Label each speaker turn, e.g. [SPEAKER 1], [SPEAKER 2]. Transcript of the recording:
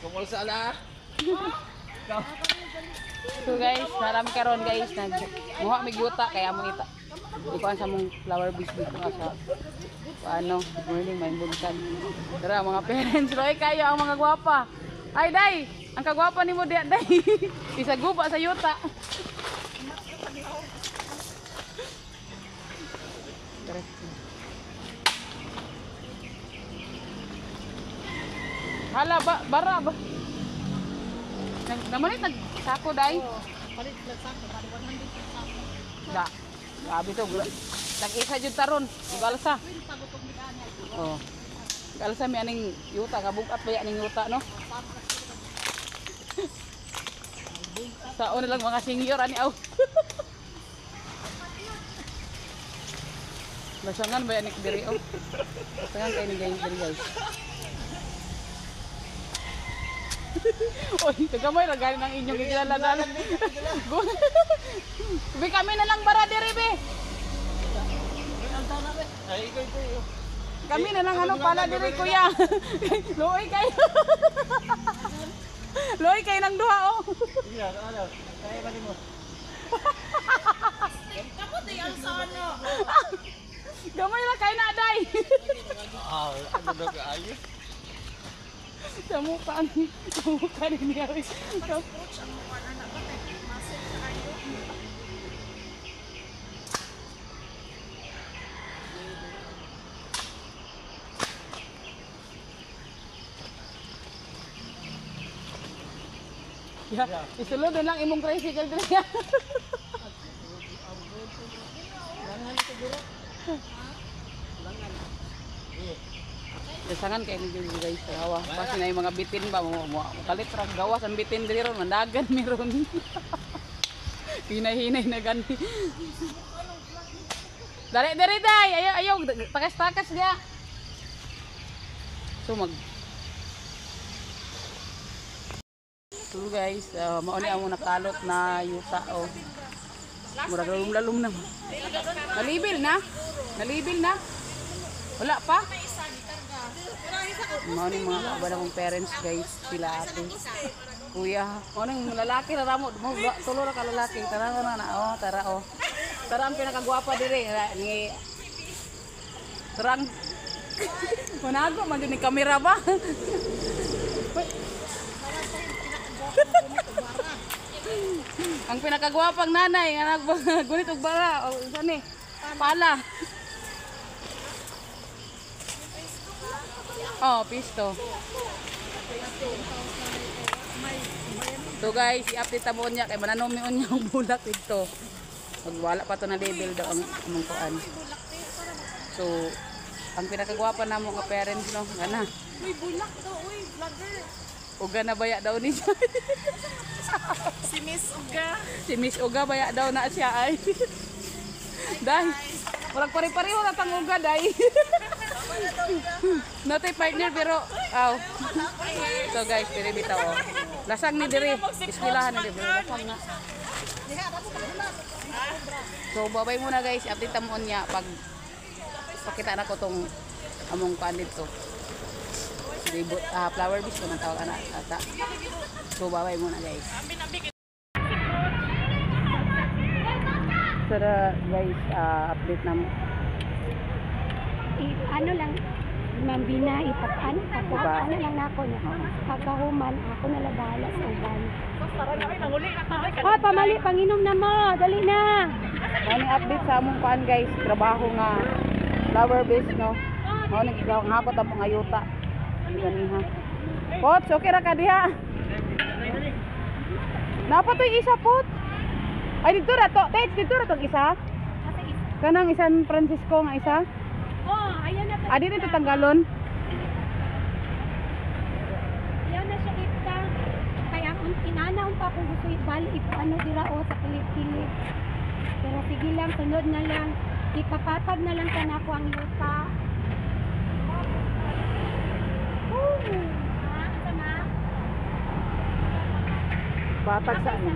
[SPEAKER 1] Kumulsa na.
[SPEAKER 2] So guys, narami karon guys nag muha mig yuta kaya among ita. Ikuan sa mong flower base dito nga sa ano, good morning, may buntag. Tara mga parents, roy kayo ang mga gwapa. Ay day, ang kagwapa nimo diya day. Isaguba sa yuta. Tara. Hala ba bara ba. Nag namalit nag sako day.
[SPEAKER 3] Palit lang sako, bali 100 ang sako.
[SPEAKER 2] Da. Grabe to. Nag-isa jud taron. Galsa. Oh. Galsa mi aning yuta kabugat pa aning yuta no. Sao na lang mga senior ani aw. Lasangan ba anik diri oh. Lasangan kay ni guys diri guys. Oy, tagamay ra gani ng inyong gigilala. Bi kami na lang bara diri be.
[SPEAKER 1] Ay, ikaw ito.
[SPEAKER 2] Kami na lang ano pala diri kuya. Luoy kayo. Luoy kayo ng duha oh.
[SPEAKER 1] Iya, ano? Kaya ba mo?
[SPEAKER 3] Kamu day ang sono.
[SPEAKER 2] Gamay ra kayo na day.
[SPEAKER 1] Ah, ano daw ka ayos?
[SPEAKER 2] Sa mukha ni sa mukha ni niya.
[SPEAKER 3] Approach ang mukha na ba kay muscle sa kayo.
[SPEAKER 2] Ya, isulod na lang imong tricycle diri. Dasangan kay ni guys sa hawa. Basi na yung mga bitin ba mo mo kalit ra gawas ang bitin diri ron mandagan mi ron. Hinay-hinay na gani. Dali diri day, ayaw ayaw takas-takas dia. So mag So guys, mao ni among nakalot na yuta oh. Murag lalum-lalum na. Nalibil na? Nalibil na? Wala pa? Mao ni mga kauban akong parents guys, sila ate. Kuya, mao ning lalaki ra ramo, mo tulo ra ka lalaki. Tara na na oh, tara oh. Tara ang pinakagwapa diri ni Terang Manago man din ni kamera ba? Ang pinakagwapang nanay nga naggunit og bara o unsa ni? Pala. Oh, pisto. So guys, i-update ta mo unya kay mananom mi unya og bulak dito. Magwala pa to na label daw ang among kuan. So, ang pinakagwapa namo nga parents no, gana.
[SPEAKER 3] Uy, bulak daw, uy, vlogger.
[SPEAKER 2] Uga na baya daw ni siya.
[SPEAKER 3] Si Miss Uga.
[SPEAKER 2] Si Miss Uga baya daw na siya ay. Dahil, walang pare-pareho na tang uga day. Natay partner pero aw. So guys, diri bitaw oh. Lasang ni diri, iskilahan ni diri, lasang na. So babay muna guys, update ta mo unya pag pakita na ko tong among kuan dito. Libot, flower base ko nang tawag ana ata. So babay muna guys. Tara guys, update na mo.
[SPEAKER 4] Ano lang, Ma'am Bina,
[SPEAKER 2] Diba?
[SPEAKER 4] ano lang nako niya. Pagkahuman, ako na lang bahala sa uban. Hoy, pamali, panginom na mo. Dali na.
[SPEAKER 2] Mao ni update sa among kuan guys, trabaho nga flower base no. Mao ni ikaw nga hapot ang mga yuta. Ano ganiha. Pots, okay ra ka diha. Napa to'y isa pot. Ay dito ra to, Tets, dito ra tong isa. Kanang isan Francisco nga isa.
[SPEAKER 4] Oh, ayaw na.
[SPEAKER 2] Adi dito tanggalon.
[SPEAKER 4] Ayaw na siya ipta. Kaya ang inana unta kung gusto ibal ano dira o sa kilit-kilit. Pero sige lang, sunod na lang. Ipapatag na lang kanako ang yuta. Ah, asa ma?
[SPEAKER 2] Patag sa ano.